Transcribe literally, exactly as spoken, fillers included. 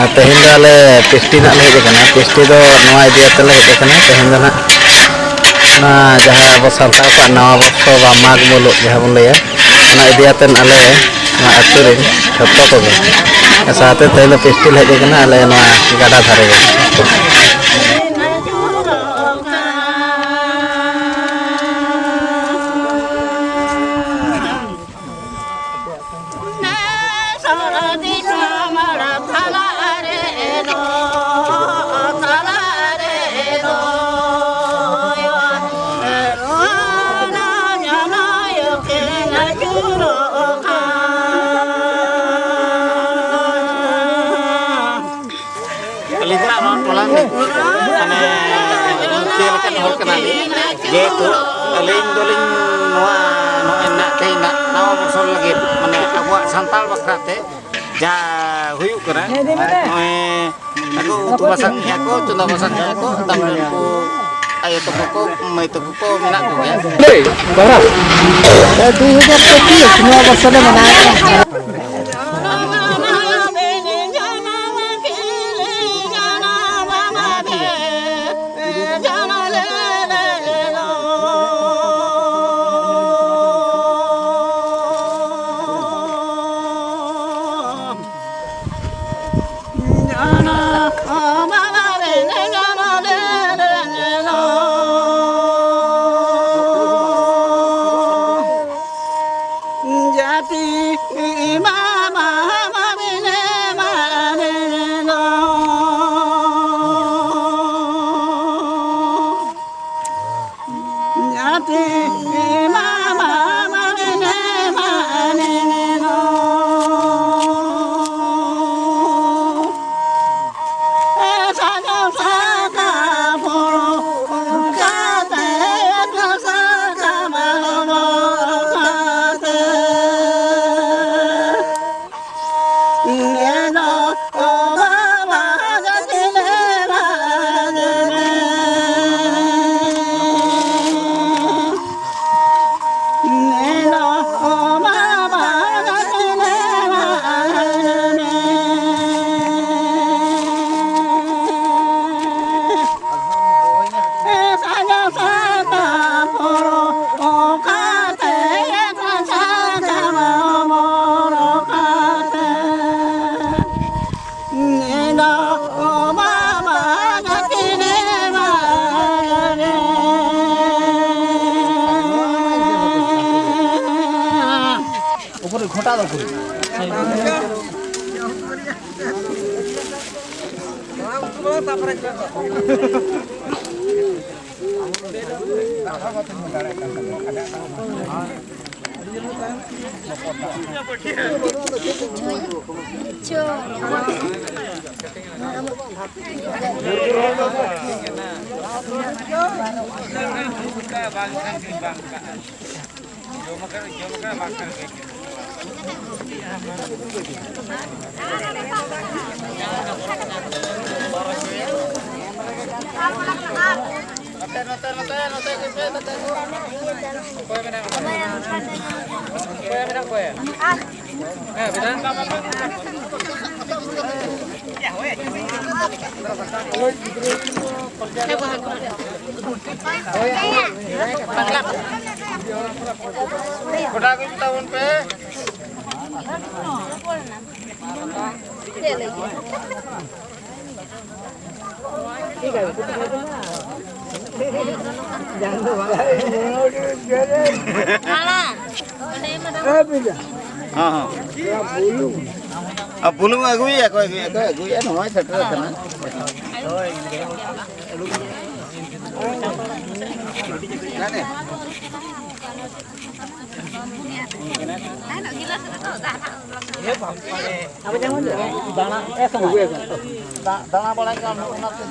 ᱟᱨ ᱛᱮᱦᱮᱧ ᱫᱚ ᱟᱞᱮ ᱯᱮᱥᱴᱤ ᱱᱟᱜ ᱞᱮ ᱦᱮᱡ ᱟᱠᱟᱱᱟ᱾ ᱯᱮᱥᱴᱤ ᱫᱚ ᱱᱚᱣᱟ ᱤᱫᱤ ᱠᱟᱛᱮ ᱞᱮ ᱦᱮᱡ ᱟᱠᱟᱱᱟ᱾ ᱛᱮᱦᱮᱧ ᱫᱚ ᱱᱟᱜ ᱚᱱᱟ ᱡᱟᱦᱟᱸ ᱟᱵᱚ ᱥᱟᱱᱛᱟᱲ ᱠᱚᱣᱟᱜ ᱱᱟᱣᱟ ᱵᱚᱨᱥᱚ ᱵᱟ ᱢᱟᱜᱽ ᱢᱩᱞᱩᱜ ᱡᱟᱦᱟᱸ ᱵᱚᱱ ᱞᱟᱹᱭᱟ, ᱚᱱᱟ ᱤᱫᱤ ᱠᱟᱛᱮ ᱟᱞᱮ ᱱᱚᱣᱟ ᱟᱹᱛᱩ ᱨᱮᱱ ᱡᱷᱚᱛᱚ ᱠᱚᱜᱮ ᱥᱟᱶᱛᱮ ᱛᱮᱦᱮᱧ ᱫᱚ ᱯᱮᱥᱴᱤ ᱞᱮ ᱦᱮᱡ ᱟᱠᱟᱱᱟ ᱟᱞᱮ ᱱᱚᱣᱟ ᱜᱟᱰᱟ ᱫᱷᱟᱨᱮ ᱜᱮ᱾ ᱟᱹᱞᱤᱧ ᱫᱚ ᱱᱟᱜ ᱱᱚᱣᱟ ᱴᱚᱞᱟ ᱨᱤᱱᱤᱡ ᱢᱟᱱᱮ ᱢᱩᱠᱷᱤᱭᱟᱹ ᱞᱮᱠᱟᱱ ᱦᱚᱲ ᱠᱟᱱᱟᱞᱤᱧ᱾ ᱡᱮᱦᱮᱛᱩ ᱟᱹᱞᱤᱧ ᱫᱚᱞᱤᱧ ᱱᱚᱣᱟ ᱱᱚᱜᱼᱚᱭ ᱱᱟᱜ ᱛᱮᱦᱮᱧ ᱱᱟᱜ ᱱᱟᱣᱟ ᱵᱚᱪᱷᱚᱨ ᱞᱟᱹᱜᱤᱫ ᱢᱟᱱᱮ ᱟᱵᱚᱣᱟᱜ ᱥᱟᱱᱛᱟᱲ ᱵᱟᱠᱷᱨᱟ ᱛᱮ ᱡᱟᱦᱟᱸ ᱦᱩᱭᱩᱜ ᱠᱟᱱᱟ, ᱱᱚᱜᱼᱚᱭ ᱟᱠᱚ ᱩᱛᱩ ᱵᱟᱥᱟᱝ ᱜᱮᱭᱟ ᱠᱚ, ᱪᱚᱸᱫᱟ ᱵᱟᱥᱟᱝ ᱜᱮᱭᱟ ᱠᱚ, ᱛᱟᱢ ᱨᱮᱱ ᱠᱚ ᱟᱭᱳ ᱛᱟᱠᱚ ᱠᱚ, ᱢᱟᱹᱭ ᱛᱟᱠᱚ ᱠᱚ ᱢᱮᱱᱟᱜ ᱠᱚᱜᱮᱭᱟ᱾ ᱫᱩ ᱦᱟᱡᱟᱨ ᱯᱚᱸᱪᱤᱥ ᱱᱚᱣᱟ ᱵᱚᱨᱥᱚ ᱞᱮ ᱢᱟᱱᱟᱣᱮᱫᱼᱟ᱾ ᱜᱚᱰᱟ ᱠᱚ ᱛᱟᱵᱚᱱ ᱯᱮ᱾ ᱦᱮᱸ, ᱦᱮᱸ᱾ ᱟᱨ ᱵᱩᱞᱩᱝ ᱟᱹᱜᱩᱭᱮᱫᱼᱟ ᱠᱚ, ᱟᱹᱜᱩᱭᱮᱫᱼᱟ ᱠᱚ, ᱟᱹᱜᱩᱭᱮᱫᱼᱟ, ᱱᱚᱜᱼᱚᱭ ᱥᱮᱴᱮᱨ ᱟᱠᱟᱱᱟ᱾ ᱫᱟᱬᱟ ᱵᱟᱲᱟᱭ ᱠᱟᱱ ᱚᱱᱟᱛᱮ᱾